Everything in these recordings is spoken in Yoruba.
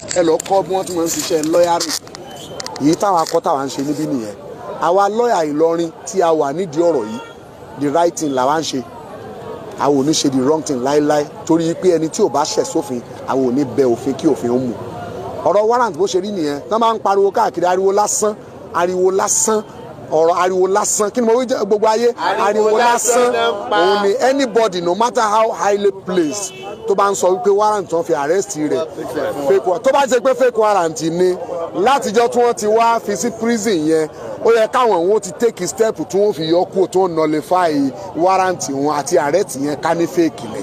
Ẹ lọ kọ́ bí wọ́n ti máa ń ṣiṣẹ́ lọ́yàrì. Èyí táwa kọ́ táwa ń ṣe níbí nìyẹn. Àwa lọ́yà Ìlọrin tí a wà nídìí ọ̀rọ̀ yìí, the right thing làwa ń ṣe. Àwọn ò ní ṣe the wrong thing láéláé, torí pé ẹni tí ò bá ṣẹ̀ sófin, àwọn ò ní bẹ òfin kí òfin ó mú. Ọ̀rọ̀ warrant bó ṣe rí nìyẹn. Wọ́n máa ń pariwo káàkiri, ariwo lásán, ariwo lásán, ọ̀rọ̀ ariwo lásán. Kí ni mo wí jẹ́? Gbogbo ayé, ariwo lásán òun ni. Anybody, no matter how highly placed, tó bá ń sọ wípé warrant tó ń fi arrest rẹ̀ fake warrant, tó bá ṣe pé fake warrant ni, látijọ́ tí wọ́n ti wá fi sí prison yẹn, ó yẹ káwọn òun ti take step tí wọ́n fi yọ kúrò, tó ń nullify warrant wọn àti arrest yẹn, ká ní fake ni.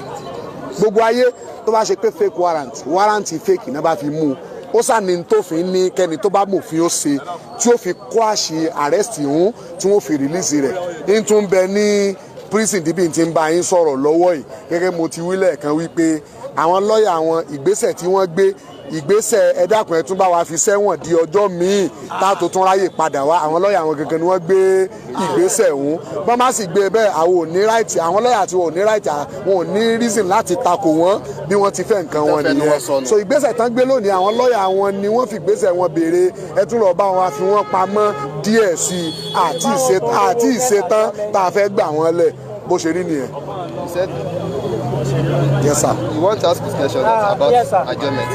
Gbogbo ayé, tó bá ṣe pé fake warrant, warrant fake náà bá fi mú un, ó sàní tófin ní kẹ́ni tó bá mòfin ó ṣe tí ó fi quash arrest ìhún, tí wọ́n fi release rẹ̀, ń tún bẹ ní prison díbì tí ń bá yín sọ̀rọ̀ lọ́wọ́ yìí. Gẹ́gẹ́ mo ti wí lẹ́ẹ̀kan wípé àwọn lọ́ọ̀yà wọn, ìgbésẹ̀ tí wọ́n gbé, ìgbésẹ̀ "ẹ dákun, ẹ tún bá wa fi sẹ́wọ̀n di ọjọ́ míì tá a tó tún ráyè padà wá", àwọn lọ́ọ̀yà wọn gangan ni wọ́n gbé ìgbésẹ̀ ọ̀hún. Bọ́n bá sì gbé bẹ́ẹ̀, àwọn ò ní right, àwọn lọ́ọ̀yà tí wọn ò ní right, wọn ò ní reason láti takò wọ́n. Bí wọ́n ti fẹ́ nǹkan wọn nìyẹn. So ìgbésẹ̀ tán gbé lónìí, àwọn lọ́ọ̀yà wọn ni wọ́n fi ìgbésẹ̀ wọn béèrè "ẹ tún lọ́ọ́ bá wọn fi wọ́n pamọ́ díẹ̀ sí i, àti ìṣetán tá a fẹ́ gbà wọ́n lẹ̀". Bó ṣe rí nìyẹn. You said Yes, sir. you want to ask this question about Yes, sir. adjournment.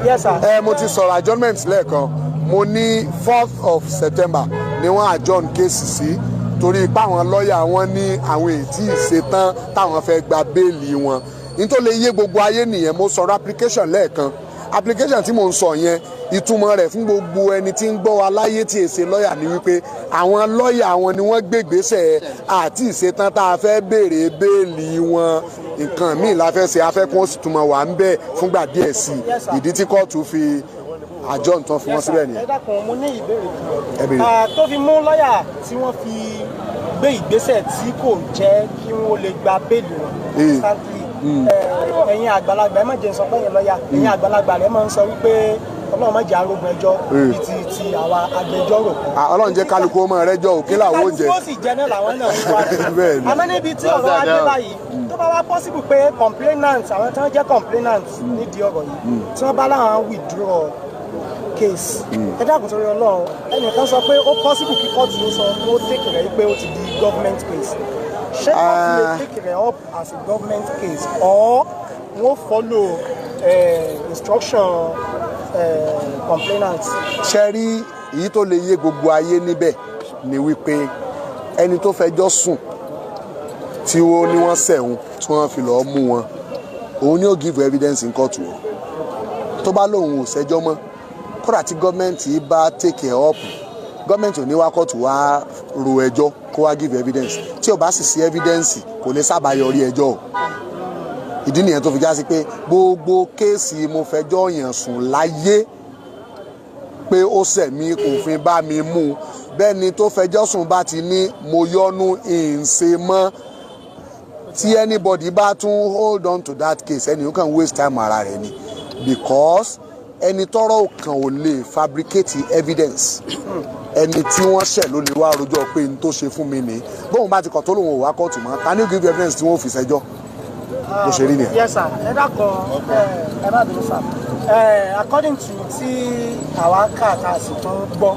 Yes, sir. Ẹ mo ti sọ̀rọ̀ adjournment lẹ́ẹ̀kan. Mo ní 4th of September ni wọ́n adjourn case sí, torí ipá àwọn lọ́ọ̀yà wọn ní àwọn ètí ìṣetán táwọn fẹ́ gba bail wọn. Nítorí lè yé gbogbo ayé nìyẹn. Mo sọ̀rọ̀ application lẹ́ẹ̀kan. Application tí mo ń sọ yẹn, ìtumọ̀ rẹ̀ fún gbogbo ẹni tí ń gbọ́ wa láyé tí èsè lọ́ọ̀yà ni wípé àwọn lọ́ọ̀yà wọn ni wọ́n gbé ìgbésẹ̀ àti ìṣetán tá a fẹ́ béèrè bail wọn, nǹkan míì la fẹ́ ṣe, afẹ́kún ó sì túmọ̀ wà ń bẹ̀ fúngbà díẹ̀ sí i. Ìdí tí kóòtù fi àjọ nǹkan fi wọ́n síbẹ̀ nìyẹn. Ẹ dákun, mo ní ìbéèrè Ẹ kan. béèrè. Tó fi mú lọ́ọ̀yà tí wọ́n fi gbé ìgbésẹ̀ tí kò jẹ́ kí wọ́n lè gba bail wọn instantly. Ẹ̀yin àgbàlagbà, ẹ má jẹ́ n sọ pé ẹ̀yin lọ́ọ̀yà, ẹ̀yin àgbàlagbà rẹ̀ máa ń sọ wípé Ọlọ́run má jẹ́ arógun ẹjọ́ bíi ti àwa agbẹjọ́rò kan. Ah, Ọlọ́run jẹ́ kálukú ọmọ rẹ jọ òkè làwọn ó jẹ. Kálukú ó sì jẹ náà làwọn náà ń wá. Bẹ́ẹ̀ ni. Àmọ́ níbi tí ọ̀rọ̀ wa dé báyìí, tó bá wá possible pé complainant, àwọn tí wọ́n jẹ́ complainant nídìí ọ̀rọ̀ yìí, tí wọ́n bá láwọn withdraw case, ẹ dákun, torí Ọlọ́run, ẹnìkan sọ pé ó possible kí kóòtù ló sọ kó take rẹ̀ pé ó ti di government case. Ṣé kóòtù lè take rẹ̀ up as a government case or wọ́n follow instruction complainant? Ṣe rí, èyí tó lè yé gbogbo ayé níbẹ̀ ni wípé ẹni tó fẹjọ́ sùn tí ó ní wọ́n sẹ̀hún, tí wọ́n fi lọ́ọ́ mú wọn, òun ni ó give evidence in court o. Tó bá lóun ò ṣẹjọ́ mọ́, kódà tí gọ́ọ̀mẹ̀ntì bá take it up, gọ́ọ̀mẹ̀ntì ò ní wá kóòtù wá ro ẹjọ́ kó wá give evidence. Tí ò bá sì sí evidence, kò lè sábà yọrí ẹjọ́ o. Ìdí nìyẹn tó fi já sí pé gbogbo case mo fẹjọ́ yàn sùn láyé pé ó sẹ̀mí, òfin bá mi mú un, bẹ́ẹ̀ ni tó fẹjọ́ sùn bá ti ní "mo yọnu, ìǹṣe mọ́", tí anybody bá tún hold on to that case, ẹni yóò kàn waste time ara rẹ̀ ni, because ẹni tọ́rọ̀ kàn ò lè fabricate evidence. Ẹni tí wọ́n ṣẹ̀ ló lè wá rojọ́ pé n tó ṣe fún mi ni. Bóun bá ti kọ̀ tó lòun ò wá kóòtù mọ́, ta ni ó give evidence tí wọ́n fi ṣẹjọ́? Bó ṣe rí nìyẹn. Yes, sir. Ẹ dákun, ẹ má bínú, sir. According to tí àwa kà tá a sì tún gbọ́,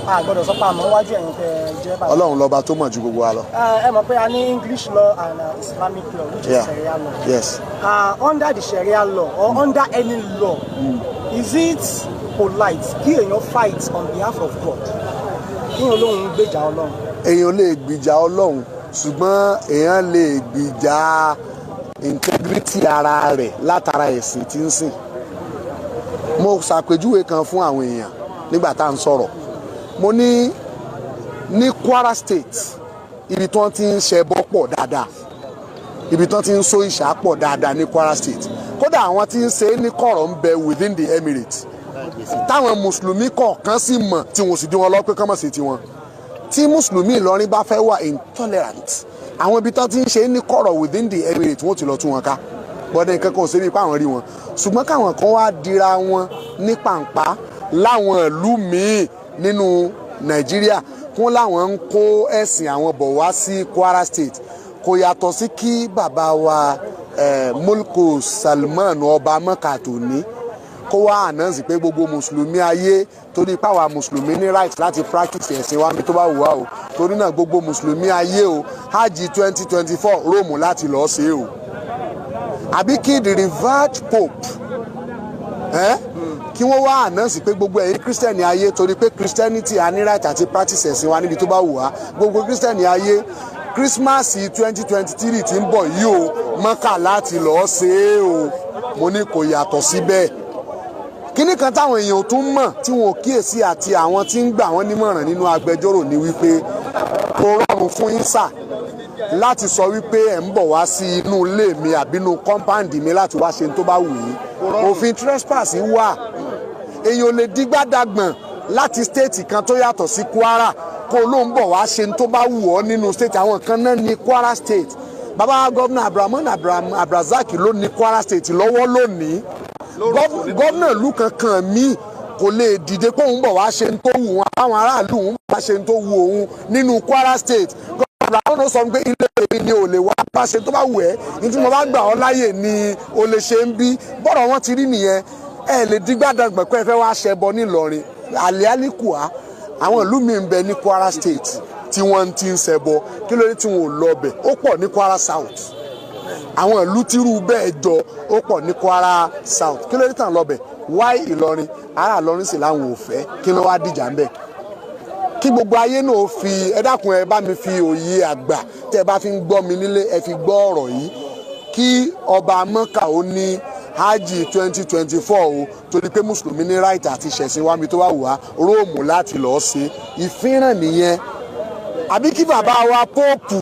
a gbọ́dọ̀ sọ pé àmọ́ wájú ẹ̀yin tẹ́ jẹ́ bàbá. Ọlọ́run lọ́ba tó mọ̀ ju gbogbo wa lọ. Ẹ mọ̀ pé a ní English law and Islamic law, which is Sharia law. Under the Sharia law or under any law, is it polite kí èèyàn fight on behalf of God, kí èèyàn lóun gbèjà Ọlọ́run? Èèyàn lè gbìjà Ọlọ́run, ṣùgbọ́n èèyàn lè gbìjà integrity ara rẹ̀ látara ẹ̀sìn tí ń sìn. Mo ṣàpèjúwe kan fún àwọn èèyàn nígbà tá à ń sọ̀rọ̀. Mo ní ní Kwara State, ibi tí wọ́n ti ń ṣẹbọ pọ̀ dáadáa, ibi tí wọ́n ti ń sọ ìṣà pọ̀ dáadáa ní Kwara State. Kódà àwọn tí ń ṣe é ní kọ̀rọ̀ ń bẹ within the emirate, táwọn mùsùlùmí kọ̀ọ̀kan sì mọ̀, tí wọ́n sì dín wọn lọ pé kán mọ̀ sí tiwọn. Tí mùsùlùmí Ìlọrin bá fẹ́ wà intolerant, àwọn ibi tó ti ń ṣe é ní kọ̀rọ̀ within the emirate, wọ́n ti lọ tú wọn ká. Bọ́dẹ̀ nǹkan kan ò ṣe bí ipá àwọn rí wọn, ṣùgbọ́n káwọn kan wá dira wọn ní pàǹpá láwọn ìlú míì nínú Nàìjíríà, kún láwọn ń kó ẹ̀sìn àwọn bọ̀ wá sí Kwara State, kò yàtọ̀ sí kí bàbá wa Mulku Salman, ọba Mọ́kà tòní, kó Kó wá announce pé gbogbo mùsùlùmí ayé, torí páwa mùsùlùmí ní right láti practice ẹ̀sìn wa tó bá wù wá o, torí náà gbogbo mùsùlùmí ayé o, hajj 2024, Róòmù láti lọ́ọ́ ṣe o. Àbí kí the revered Pope kí wọ́n wá announce pé gbogbo ẹ̀yin Christian ayé, torí pé Christianity, a ní right àti practice ẹ̀sìn wa níbi tó bá wù wá, gbogbo Christian ayé, Christmas 2023 tí ń bọ̀ yìí o, Mọ́kà láti lọ́ọ́ ṣe é o. Mo ní kò yàtọ̀ síbẹ̀. Kíní kan táwọn èèyàn tún mọ̀ tí wọn ò kíyèsí àti àwọn tí ń gbà wọ́n nímọ̀ràn nínú agbẹjọ́rò ni wípé kò rọrùn fún yín sà láti sọ wípé ẹ̀ ń bọ̀ wá sí inú ilé mi àbí inú compound mi láti wá ṣe tó bá wù yín. Òfin trespass wà. Èèyàn ò lè dígbàdàgbọ̀n láti state kan tó yàtọ̀ sí Kwara kó ló ń bọ̀ wá ṣe tó bá wù ọ́ nínú state. Àwọn kan náà ní Kwara State. Bàbá gómìnà Abdulrahman Abdulrazak ló ní Kwara State lọ́wọ́ lónìí. Gómìnà ìlú kankan míì kò lè dìde pé òun bọ̀ wá ṣe tó wù wọn, àwọn aráàlú òun bá ṣe tó wù òun nínú Kwara State. Gómìnà Abdulrahman sọ pé ilé mi ni ò lè wá bá ṣe tó bá wù ẹ́, ní tí mo bá gbà ọ́ láàyè ni o lè ṣe ń bí. Bọ́rọ̀ wọn ti rí nìyẹn. Ẹ lè dígbàdàgbẹ̀ pé ẹ fẹ́ wá ṣẹbọ nílọrin àlẹ́àlíkùá. Àwọn ìlú mi ń bẹ ní Kwara State tí wọ́n ti ń ṣẹbọ. Kí ló dé tí wọn ò lọ bẹ̀? Ó pọ̀ ní Kwara South. Àwọn ìlú tírú bẹ́ẹ̀ jọ ó pọ̀ ní Kwara South. Kí ló dé tàn lọ bẹ̀? Why Ìlọrin? Ará Ìlọrin sì láwọn ò fẹ́. Kí ló wá dìjà ń bẹ̀? Kí gbogbo ayé náà fi ẹ dákun, ẹ bá mi fi òye àgbà tẹ́ ẹ bá fi ń gbọ́ mi nílé, ẹ fi gbọ́ ọ̀rọ̀ yìí. Kí ọba Mọ́kà ó ní hajj 2024 o, torí pé mùsùlùmí ní right àti ṣẹ̀sìn wa mi tó wà wá, Róòmù láti lọ́ọ́ ṣe, ìfínràn nìyẹn. Àbí kí bàbá wa Póòpù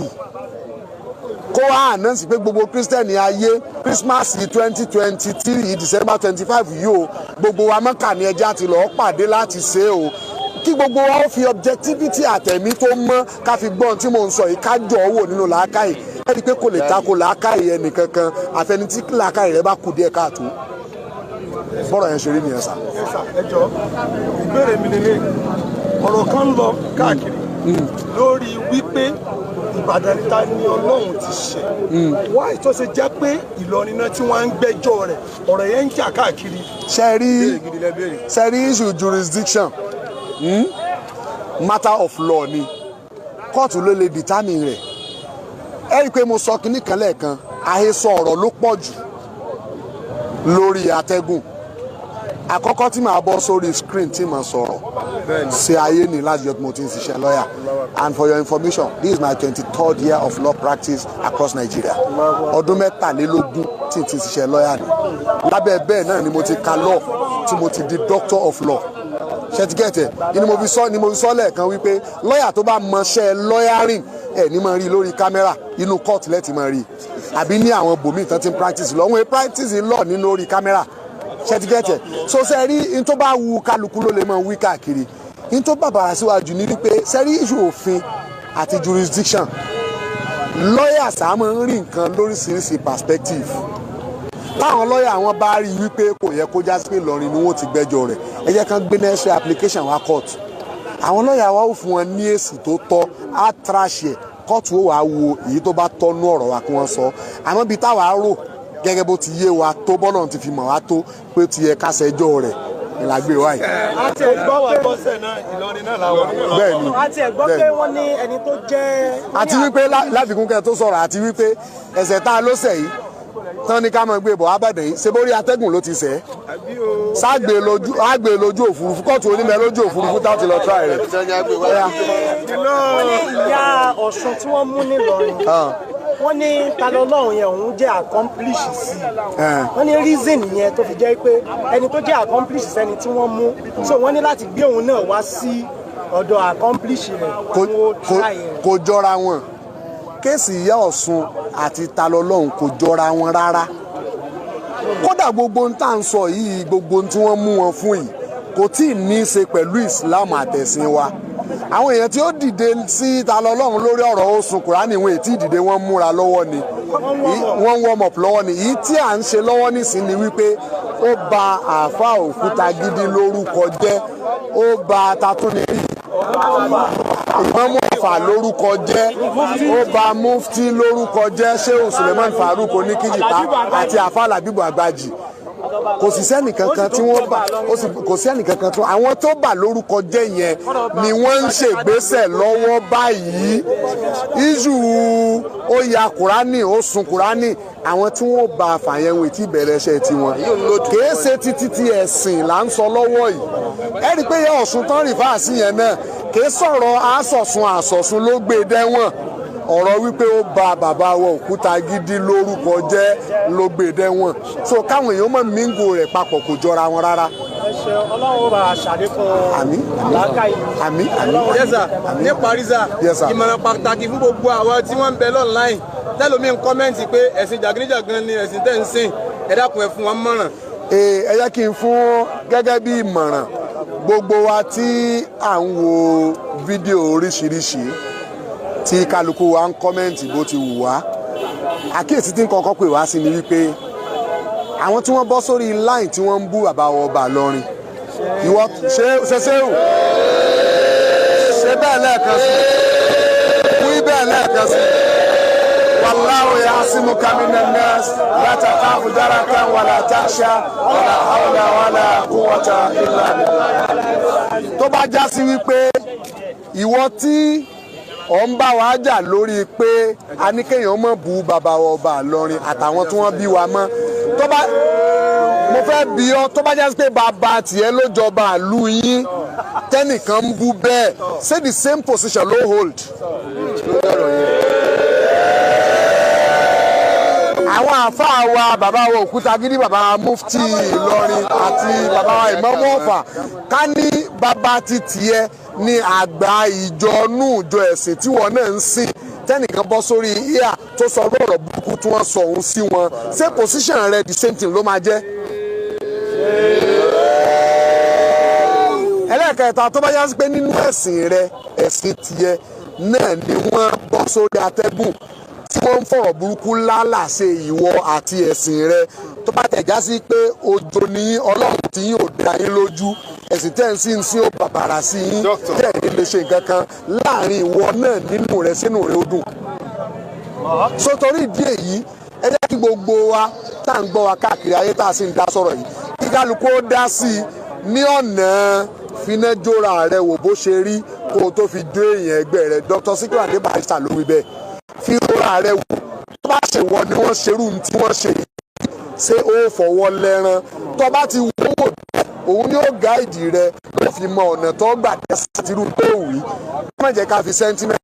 kó wá announce pé gbogbo Christian ayé, Christmas 2023, December 25 yìí o, gbogbo wa, Mọ́kà ní ẹja ti lọ́ọ́ pàdé láti ṣe o. Kí gbogbo wa ó fi objectivity àtẹ̀mí tó mọ́ ká fi gbọ́n tí mò ń sọ yìí, ká jọ ọ́ wò nínú làákàyè. Ẹ rí i pé kò lè tako làákàyè ẹnìkankan, àfẹni tí làákàyè rẹ bá kù díẹ̀ káàtó. Bọ́rọ̀ yẹn ṣe rí nìyẹn sà. Ẹ jọ, ìbéèrè mi lélẹ̀. Ọ̀rọ̀ kan lọ káàkiri lórí wípé Ìbàdàn níta ni Ọlọ́run ti ṣe wáyé tó ṣe jẹ́ pé Ìlọrin náà tí wọ́n ń gbẹ́jọ́ rẹ̀. Ọ̀rọ̀ yẹn ń jà káàkiri. Ṣe rí issue jurisdiction, matter of law ni. Kóòtù ló lè determine rẹ̀. Ẹ rí i pé mo sọ kinní kan lẹ́ẹ̀kan, àhesọ ọ̀rọ̀ ló pọ̀ jù lórí atẹ́gùn. Àkọ́kọ́ tí màá bọ́ sórí screen tí màá sọ̀rọ̀ ṣe ayé ní láti yọ tí mo ti ń ṣiṣẹ́ lọ́yà. And for your information, this is my 23rd year of law practice across Nigeria. Ọdún 23 tí n ti ṣiṣẹ́ lọ́yà ni. Lábẹ́ bẹ́ẹ̀ náà ni mo ti ka law tí mo ti di doctor of law. Ṣẹtikẹ́tẹ̀ ni mo fi sọ lẹ́ẹ̀kan wípé lọ́yà tó bá mọṣẹ́ lawyering ẹ̀ ní máa rí lórí kámẹ́rà. Inú court lẹ́ẹ̀tì máa rí, àbí ní àwọn bòmíì tán ti ń practice law. Wọ́n practice law nínú orí kámẹ́rà. Ṣẹtikẹ́tẹ̀ so ṣe rí n tó bá wu kálukú ló lè máa wí káàkiri. N tó bàbàrà síwájú ní wípé ṣe rí issue òfin àti jurisdiction, lọ́yà sáà máa ń rí nǹkan lóríṣiríṣi perspective. Táwọn lọ́yà wọn bá rí i wípé kò yẹ kó já sí pé Ìlọrin ni wọ́n ti gbẹ́jọ́ rẹ̀, ẹ jẹ́ kán gbé necessary application wá court. Àwọn lọ́yà wa ó fún wọn ní èsì tó tọ́, á trash ẹ̀. Kóòtù ó wàá wo èyí tó bá tọ́nú ọ̀rọ̀ wa kí wọ́n sọ. Àmọ́ bíi táwa rò gẹ́gẹ́ bó ti yé wa tó, bọ́lọ̀ ti fi mọ̀ wá tó pé ó ti yẹ ká ṣẹjọ́ rẹ̀ ni la gbé wáyé. Àti ẹ̀ gbọ́ Báwa pé bọ́sẹ̀ náà, Ìlọrin náà làwọn. Bẹ́ẹ̀ ni. Àti ẹ̀ gbọ́ pé wọ́n ní ẹni tó jẹ́. Àti wípé láfikún kẹ́ tó sọ̀rọ̀, àti wípé ẹ̀ṣẹ̀ tá a ló ṣẹ̀ yìí tán ní ká máa gbé bọ̀ ábàdàn yìí, ṣe bórí atẹ́gùn ló ti ṣẹ̀? Ságbe lójú, àgbè lójú òfurufú, kóòtù onímọ̀ lójú òfurufú tá ti lọ try rẹ̀. Wọ́n ní ìyá Ọ̀ṣun tí wọ́n mú nílọrin, wọ́n ní Talọ́lọ́run yẹn, òun jẹ́ accomplice sí i. Wọ́n ní reason yẹn tó fi jẹ́ pé ẹni tó jẹ́ accomplice sẹ́ni tí wọ́n mú, so wọ́n ní láti gbé òun náà wá sí ọ̀dọ̀ accomplice rẹ̀ kò kí wọ́n kò try ẹ̀. Kò jọra wọn. Case ìyá Ọ̀ṣun àti Talọ́lọ́run kò jọra wọn rárá. Kódà gbogbo ohun tá à ń sọ yìí, gbogbo ohun tí wọ́n mú wọn fún yìí, kò tí ì ní í ṣe pẹ̀lú Islam àtẹ̀sìn wa. Àwọn èèyàn tí ó dìde sí Talọ́lọ́run lórí ọ̀rọ̀ oṣù Kùránì, wọn ètí ìdìde, wọn múra lọ́wọ́ ni, wọ́n warm up lọ́wọ́ ni. Èyí tí à ń ṣe lọ́wọ́ nísìnyí ni wípé ó ba àáfàá Òkútagídí lórúkọ jẹ́, ó ba tatúni Ìmáàmù Ọ̀fà lórúkọ jẹ́, ó ba mufti lórúkọ jẹ́, Shehu Suleiman Farouk Oníkìjìpá àti àfáà Làbíbù Àgbàjì. Kò sì sẹ́nìkankan tí wọ́n bà, kò sẹ́nìkankan tó àwọn tó bà lórúkọ jẹ́ yẹn ni wọ́n ń ṣègbésẹ̀ lọ́wọ́ báyìí. Iṣu ó ya Kùránì, ó sun Kùránì, àwọn tí wọ́n bá fàyẹ̀wò tí ìbẹ̀rẹ̀ ṣe tiwọn kìí ṣe títí ti ẹ̀sìn là ń sọ lọ́wọ́ yìí. Ẹ rí i pé yẹ Ọ̀ṣun tán rìfà sí yẹn náà kìí sọ̀rọ̀ àsọ̀sùn àsọ̀sùn ló gbé dẹ́wọ̀n, ọ̀rọ̀ wípé ó ba bàbá wa Òkútagídí lórúkọ jẹ́ ló gbé dẹ́wọ̀n. So káwọn èèyàn mọ̀ míngò rẹ̀ papọ̀ kò jọra wọn rárá. Ẹ ṣeun, Ọlọ́run ó bá a ṣàlékún làákàyè. Àmín àmín. Yes sir, ní parí sir, ìmọ̀ràn pàtàkì fún gbogbo àwọn tí wọ́n ń bẹ online tẹ́lómi ń kọ́mẹ́ǹtì pé ẹ̀sìn jàgídíjàgan ni ẹ̀sìn tẹ́ ń sìn, ẹ dákun ẹ fún wọn mọ̀ràn. Ẹ jẹ́ kí n fún gẹ́gẹ́ bí ìmọ̀ràn gbogbo wa tí à ń wo fídíò oríṣiríṣi tí kálukú wa ń kọ́mẹ́ǹtì bó ti wù wá. Àkíyèsí tí ń kọ́kọ́ pè wá sí ni wípé àwọn tí wọ́n bọ́ sórí line tí wọ́n ń bú bàbá ọba Ìlọrin, ìwọ ṣe ṣeun ṣe bẹ́ẹ̀ lẹ́ẹ̀kan sí, wí bẹ́ẹ̀ lẹ́ẹ̀kan sí. Wallahu ya'simuka minan nas la takhafu darakan wala takhsha wala hawla wala quwwata illa billah. Tó bá já sí wípé ìwọ tí ò ń bá wa jà lórí pé a ní kéèyàn mọ̀ bú bàbá ọba Ìlọrin àtàwọn tí wọ́n bí wa mọ́, tó bá mo fẹ́ bí ọ, tó bá já sí pé bàbá tiẹ̀ ló jọba ìlú yín tẹ́nìkan ń bú bẹ́ẹ̀, ṣé the same position ló hold? Àwọn àfáà wa bàbá wa Òkútagídí, bàbá wa Mufti Ìlọrin àti bàbá wa Ìmáàmù Ọ̀fà, ká ní bàbá ti tiẹ̀ ní àgbà ìjọ nù ìjọ ẹ̀sìn tí wọ́n náà ń sìn, tẹ́nìkan bọ́ sórí ìhà tó sọ lọ́rọ̀ burúkú tí wọ́n sọ òun sí wọn, ṣé position rẹ the same thing ló máa jẹ́? Ẹlẹ́ẹ̀kẹta, tó bá yá sí pé nínú ẹ̀sìn rẹ ẹ̀sìn tiẹ̀ náà ni wọ́n bọ́ sórí atẹ́gùn tí wọ́n ń fọ̀rọ̀ burúkú lálà ṣe ìwọ àti ẹ̀sìn rẹ, tó bá tẹ̀já sí pé ojo ní Ọlọ́run tí yín ò dá yín lójú, ẹ̀sìn tẹ́ ń sìn sí ó bàbàrà sí yín, tẹ́ ẹ̀ ní lè ṣe nǹkan kan láàrin ìwọ náà nínú rẹ sínú rẹ ó dùn. So torí ìdí èyí, ẹ jẹ́ kí gbogbo wa tá à ń gbọ́ wa káàkiri ayé tá a sì ń dá sọ̀rọ̀ yìí, kí kálukú ó dá sí i ní ọ̀nà finájóra rẹ wò bó ṣe rí kó o tó fi dé èèyàn ẹgbẹ́ rẹ. Dr. Sikiru Ayinde Barrister ló wí bẹ́ẹ̀, fi rọra rẹ wò, tó bá ṣe wọ ni wọ́n ṣerú tí wọ́n ṣe yìí, ṣé ó fọwọ́ lẹ́rán? Tó bá ti wò wò òun ni ó gáìdì rẹ ló fi mọ ọ̀nà tó gbà dá sátìrú tó wí. Má jẹ́ ká fi sentiment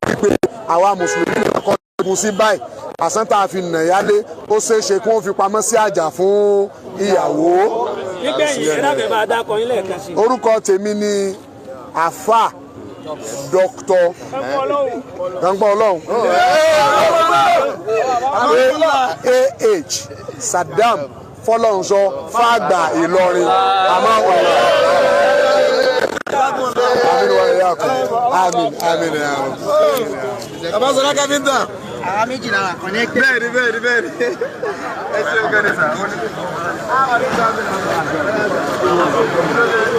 wípé àwa mùsùlùmí ní ọkọ̀ ogun sí báyìí, àsán tá a fi nà yálé ó ṣeé ṣe kí wọ́n fi pamọ́ sí àjà fún ìyàwó. Nígbẹ̀yìn, ẹ dábẹ́ bá a dákọ̀ yín lẹ́ẹ̀kan sí. Orúkọ tèmi ni Àfà Dr. Gbàngbọ́ Ọlọ́run AH Saddam Fọlọ́runṣọ́ Fàgbà Ìlọrin àmọ́ ọ̀la. Àmín wa iyyakum. Àmín àmín ya Rabb. Bàbá Sọlá Káfíńtà. Àwa méjì lára connected. Bẹ́ẹ̀ni bẹ́ẹ̀ni bẹ́ẹ̀ni. Ẹ ṣeun gan-an sà.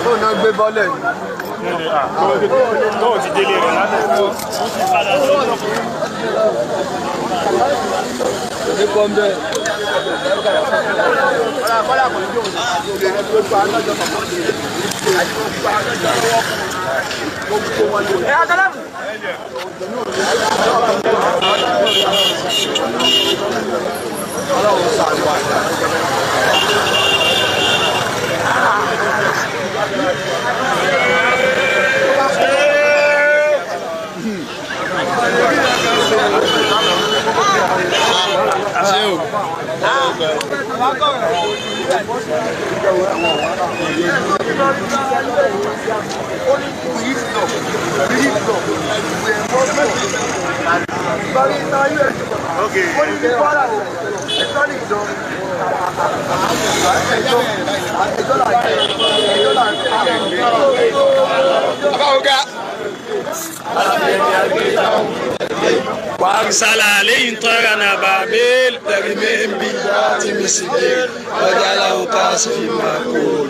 Ó náà gbé bọ́lẹ̀. Tó ti délé rẹ̀ lánàá. Ní kọ́ńbẹ́. وأرسل عليهم طيرا أبابيل ترميهم بذات مسجيل وجعله كعصف مأكول.